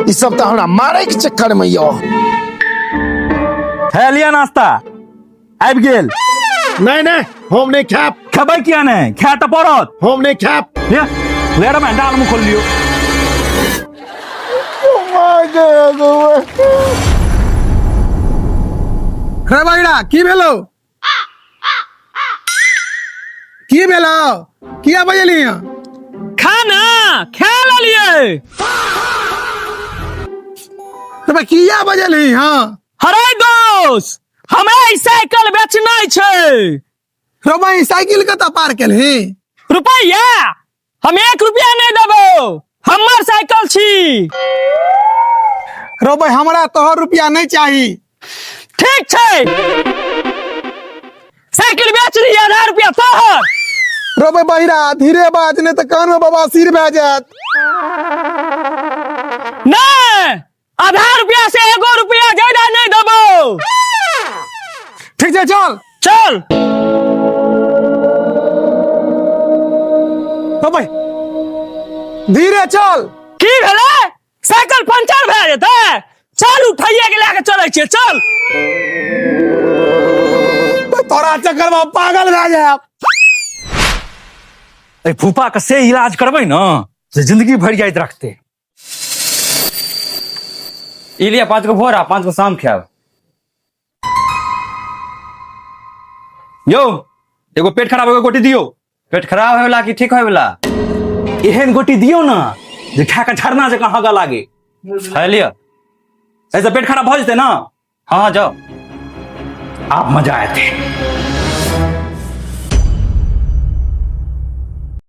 ई सब तऽ हमरा मारे के चक्कर में यो। है लिया नाश्ता आबि गेल। नहीं नहीं, हम नहीं खाब। खेबै किया नहीं? खाए तऽ पड़त। हम नहीं खाब। ले ले रे मैं डाल मुंह खोल लियो। रे बगड़ा, की भेलो? की भेलो? किया बजली? खाना खा लेलिए। रे किया बजली? हाँ। हरे दोस्त, हमें ई साइकिल बेचना छै। रे भाई, साइकिल कतऽ पार केलही? रुपैया हम 1 रुपया नहीं देबो, हमर साइकिल छी। रो भाई, हमरा तोहर रुपया नहीं चाही। ठीक छै, साइकिल बेच दी, 1000 रुपया तोहर। रो भाई बहिरा, धीरे बाज, नहीं तऽ कान में बवासीर भए जायत। नहीं, आधा रुपया से 1 रुपया ज्यादा नहीं देबो। ठीक छै, चल। चल। रो भाई, धीरे चल। की भेलै? साइकिल पंचर भए जेतै। चल, उठाइए के लए के चलै छियै, चल। तोरा चक्कर में पागल भए जायब। एहि फूफा के से इलाज करबै ने जे जिंदगी भरि याद रखते। ई लिया, 5 गो भोर आ 5 गो शाम खायब। यौ, एगो पेट खराब एगो गोटी दियौ। पेट खराब होय वाला कि ठीक होय वाला? एहन गोटी दियौ ने जे खा के झरना जकाँ हगऽ लागे। है लिया। एहिसँ पेट खराब भऽ जेतै ने? हाँ हाँ, जाओ। आब मजा एतै।